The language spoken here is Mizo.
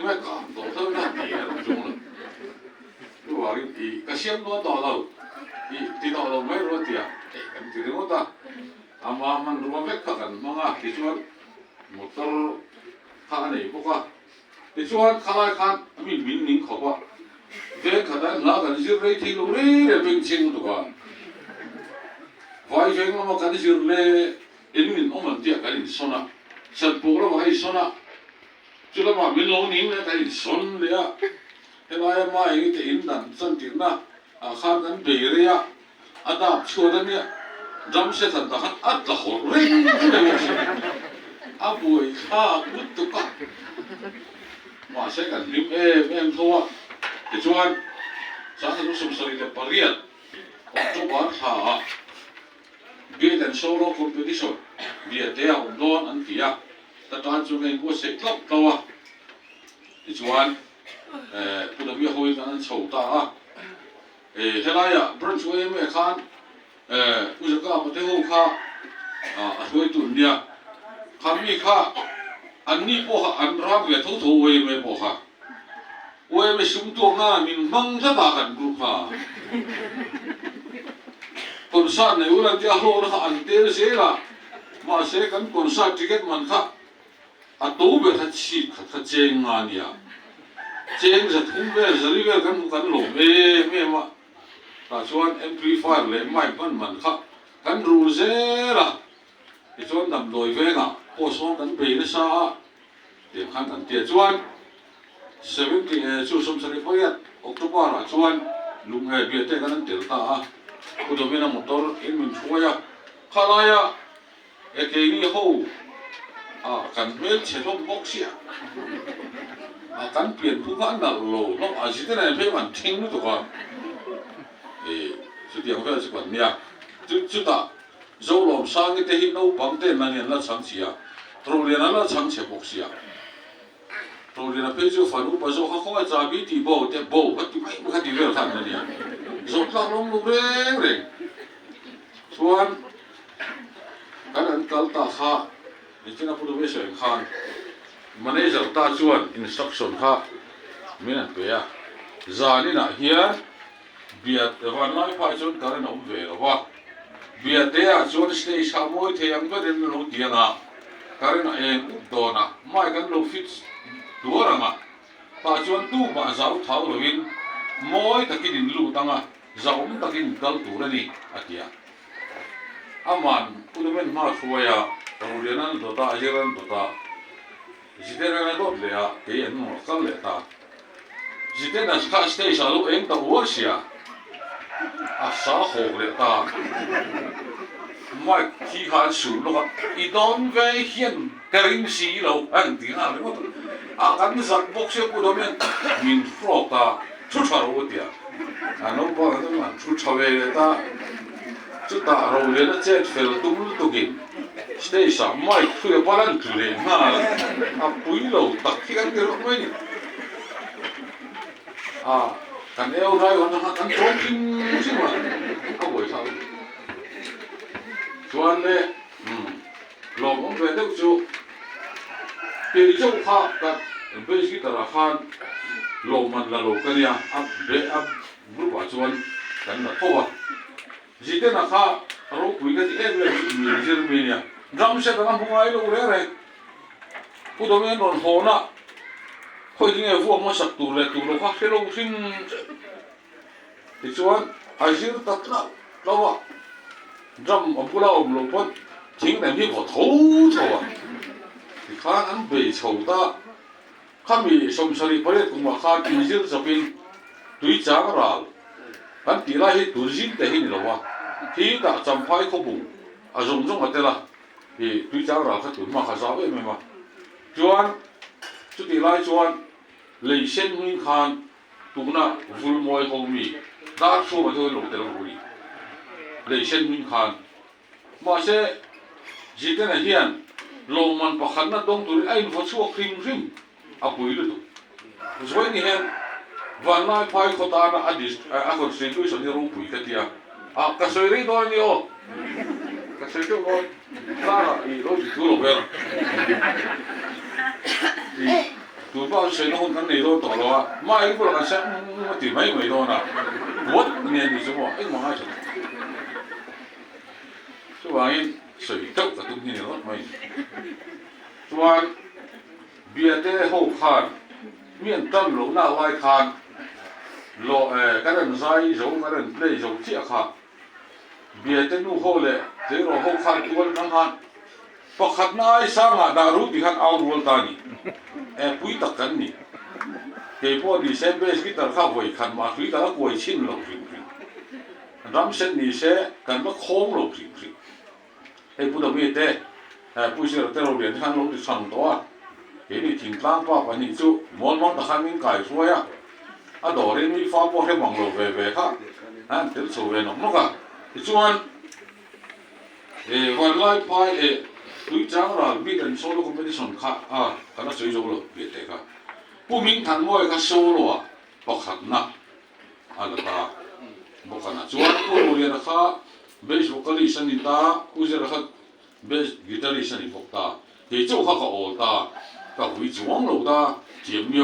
mai kang tawh tho ila ti a rawng chung lo. Chuvangin i ka siam dawn tawh lo, i ti tawh lo mai rawh tia eh kan ti ringawt a, ama hmanrua vek kha kan hmang a tichuan motor kha a nei bawk a, tichuan khalai khan mi min ning khawp a, veng khat ah hla kan zir rei thei lo reng reng beng chhing lutuk a, vai veng lama kan zir leh in min awm an tia kan insawn a, Sanpuk lamah kan insawn a. Chu lamah min lo ning leh kan insawn leh a, helaia mai te in dan chantirna ah khan kan bei rei a, a dap chhuat a nia, drum set han ta khan a tla hawlh reng mai bawk si, a buai thlak lutuk a, mahse kan hlim em em tho a, tichuan 1978 October thla ah Beat and Solo Competition Biate a awm dawn an ti a. Ka tan chu ka inbuatsaih tlauh tlauh a, tichuan Pu Dawia hawiin kan an chho ta a, helaiah branch yma khan Pu Zaka Pate ho kha a hruaitu an nia, kha mi kha an ni pawh kha an ram ve tho tho yma pawh kha yma sum tuak nana min hmang tlat a kan group kha concert nei ula an tia hlawkna kha an tel zel a. Mahse kan concert ticket man kha a to ber kha chhit khat kha cheng nga nia, cheng 300 vel 400 vel kan hmu kan lawm em em a, tah chuan amplifier leh mic hman man kha kan rul zel a, tichuan damdawi vengah pawh sawn kan bei nasa a, tiang khan kan tia chuan 70 chu 78 October ah chuan Lungngai Biate kan an tel ta a, Pu Domina motor in min hruai a. Khalaia e keini ho ah kan hmelchhe hlawm bawk sia a kan pian phu kha a nalh lo hlawm a zite nen phei an thing lutuk a e chutiang vel chu kan nia chu chutah Zolawmsangi te hi naupang ten an hian la chhang chhia Rolian an la chhang chhe bawk sia Roliana phei chu fan upa zawk kha khawngaih chabi tih bo te bo kha ti mai mai kha ti vel kha an la nia zawh tlak lawm lo reng reng. Chuan kan an kal ta kha nichina Pu Duhmesawin khan manager ta chuan instruction kha min an pe a, zaninah hian bia vanlai phah chuan current a awm ve lo va, biateah chuan stage kha mawi thei ang berin an lo ti anga current a eng up dawn a, mic an lo fit tuar ang a, tah chuan tumah zau thau loin mawi takin in lut ang a. Zahawm takin kal tur a ni, a ti a. Aman Udumen hma hruai a, Rolian an dawt a, Azir an dawt a, Ziten a dawt leh a, kei an hnungah kal leh ta. Ziten a kha stage ah lo eng ta uar sia, a sa hawk leh ta. Mic thi kha an sur lawk a, I dawn ve hian ka ring si lo, a rawn ti nghal ringawt a. A kan zak bawk sia Pu Domen min hrawk ta, thu tha rawh u tia. A naupang ah chuan an thu tha ve leh ta. Chutah Roliana chet fel tum lutukin stage ah mic thui a pal an tlu leh nghal a pui lo tak hi kan ti rawh mai ni. A kan eu rai awm kha kan tlawm hrim hrim a, a buai thlak a ni. Chuan le lawmawm ve deuh chu Kei chauh kha ka bass guitar ah khan lawmman la lo ka nia, a be a group ah chuan kan la tho a. Zitena kha ropui ka ti em em chu min zir mi nia, drum set anga hmu ngai lo reng reng. Pu Domian rawn hawn a, khawi tinge vuak hmasak tur leh tur lo kha hre lo hrim hrim. Tichuan a zir ta tlauh tlauh a, drum a bula awm loh pawn thing lem hi vaw tho tho a, tikhan an bei chho ta. Khami 78 kumah khan inzir chawpin tui chang ral kan tih lai hi tun zing te hi ni lo a, khi tah Champhai khawbung a zawng zawng a tel a, ih tui chang ral kha tun hma kha zau em em a. Chuan chutih lai chuan lei sen hming khan Tuna Vulmawi ho mi dar chhungah chuan lo tel ru ni lei sen hming khan. Mahse, Jitena hian lawmman pakhatna dawng turin a invaw chhuak hrim hrim a pui lutuk. Zuai ni hian Vanlai phai khaw tana a a constitution hi ropui ka tia. A, ka sawi rei dawn a ni aw. Ka sawi teuh dawn. Tlarah i lo ti thu lo ber. I. Tun pawh an sawi na hun kan nei dawn tawh lo a, mah eng bulah kan sawi umm umm a ti mai mai dawn a, puat a nia ni chu maw engmah ngaithla lo. Chuvangin sawi deuh ka tum hi ni rawt mai. Chuan Biate ho khan mi an tam loh nak lai khan lawh eh ka rawn zai zo ka rawn play zo chiah kha Biate nu ho leh tleirawl ho khan tual atang khan pakhatna ai sangah dah ru ti khan au rual ta a ni. Eh pui tak kan ni. Kei pawh ni se bass guitar kha vawi khat mah hrui ka la kuai chhin lo hrim hrim. Drum set ni se kan la khawng lo hrim hrim. Hei Pu Dami te, Pu Zira te Rolian te khan lo ti chhang tawh a, keini thingtlang pa pahnih chu Mualmang ta khan min kai hruai a, a dawrin mi fa pawh hre mang lo ve ve kha an tel chho ve nawk nawk a. Tichuan, Vanlai phai eh Tuichang ral beat and solo competition kha a kan a sawi zo lo ve teh kha. Pu Mingthanmawia kha solo ah pakhatna a la ta bawk a na. Chuan Pu Roliana kha bass vocalist a ni ta, Pu Zira kha bass guitarist a ni bawk ta. Kei chauh kha ka awl ta, ka hui chuang lo ta, thiam miau.